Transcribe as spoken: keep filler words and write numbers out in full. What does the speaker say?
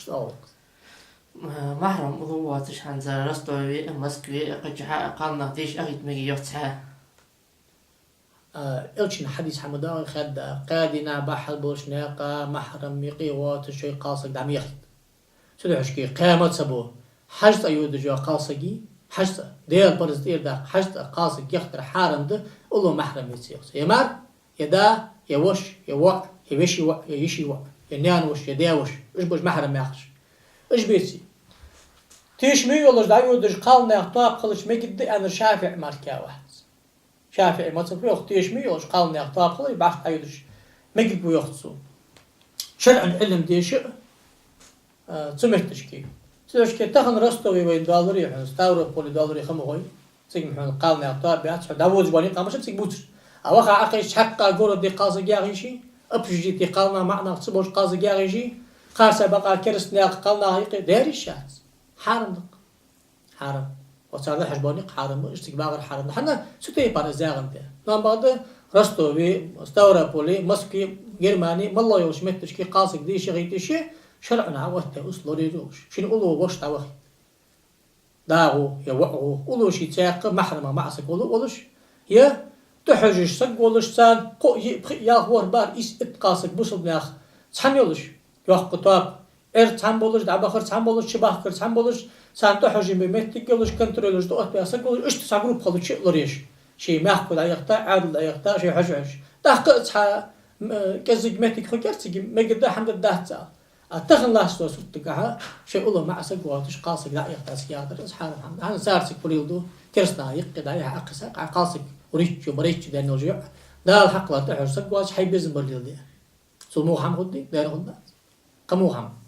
О. Э, махьрам уллув воацаш хӀанз Ростове, Москве, кхычахьа кхалнах деша ахийта мегаргдий йоах цхьа? Э, Элчан хьадис хьа ма дагӀий хадда, кхаь дийнахьа бахьан болча наькъа махьрам юкъе воацаш шоай кхалсаг дӀа ма яхийта. Цудухьа шоашка кхаь мазхӀабо хьажцӀа йодаш йола кхалсаг, хьажцӀа, Даьла параз тӀера даккха хьажцӀа кхалсаг яхийтар хьарам да, уллув махьрам веце йоах цо. Е мар, е да, е воша, е воӀ, е веший воӀ, е йиший воӀ, е наьна воша, е даь воша, уж ба уж махьрам яхараш. Уж беце. Тешаме йолаш дӀайодаш кхалнаьха тоаба хилча мегаргда аьннар ШафиӀий мара вац. ШафиӀий мазхӀаб йоах, тешаме йолаш кхалнаьха тоаба хилча бӀарг дӀайодаш мегаргва йоах цо. ШарӀан Ӏилма деша а, э, цу метташка. Цу метташка тахан Ростове вайна доаллар е хьона, Ставрополе доаллар е ха ма хой. Цига ма хьона кхалнаьха тоаба яц, хьо дӀаводаш бола никъ ма бий цига бувцаш. А ваха Ӏохайша цхьаккха городера кхалсаг яха йиш, общежитие кхалнах, маӀа нах ца болаш кхалсаг яха йиш, кхарса бакъахьа кераста наьха кхалнах юкъе даьр йиш яц. Хьарам да-кх. Хьарам. Оцар дӀахьош бола никъ хьарам ба, иштта цига багӀар хьарам да. ХӀана цу тайпара из яхандаь. Но бакъда Ростове, Ставрополе, Москве, Германе, моллагӀа йолча метташка кхалсаг деша хеташ, шарӀо хьаоттаяь условеш йолаш. Шийна уллув воша дӀавахийта. Да гӀо, е воӀ гӀо, уллув ший цхьаькха махьрама маӀа саг волаш, е тӀахьожаш саг волаш, царна кхоъ, йиъ, пхиъ, ялх, ворхӀ, бархӀ, ийс, итт кхалсаг бусалба наьха цхьана йолаш, йоккха тоаба, Ӏер цхьана болаш, дӀабахар цхьана болаш, чубахкар цхьана болаш, царна тӀахьожам бе моттиг йолаш, контроль йолаш, дӀаоттабаь саг волаш, иштта цхьа группа хилча а лораеш. Ший мехка дӀаяхийта, Ӏаьдал дӀаяхийта, шоай хьожа хьожаш. ТӀаккха а цхьа, м, э, кӀезига моттиг хургьяр цига, мегаргда, хӀама дергдац аьнна. А тахан латтача суртагахьа, шоай уллув маӀа саг воацаш кхалсаг дӀа а яхийта цига яхар, из хьарам хӀама да. ХӀана цар цига хургйола да, кераста наха юкъе дӀаяхьа Ӏокхесса, кхалсаг риччо, барайччо даьнна йолаш йоӀ, Дала хьакхалар тӀахьожаш саг воацаш хьай безам бар леладе. Цо муха хӀама хургда, даьра хургдац. Кхы муха хӀама.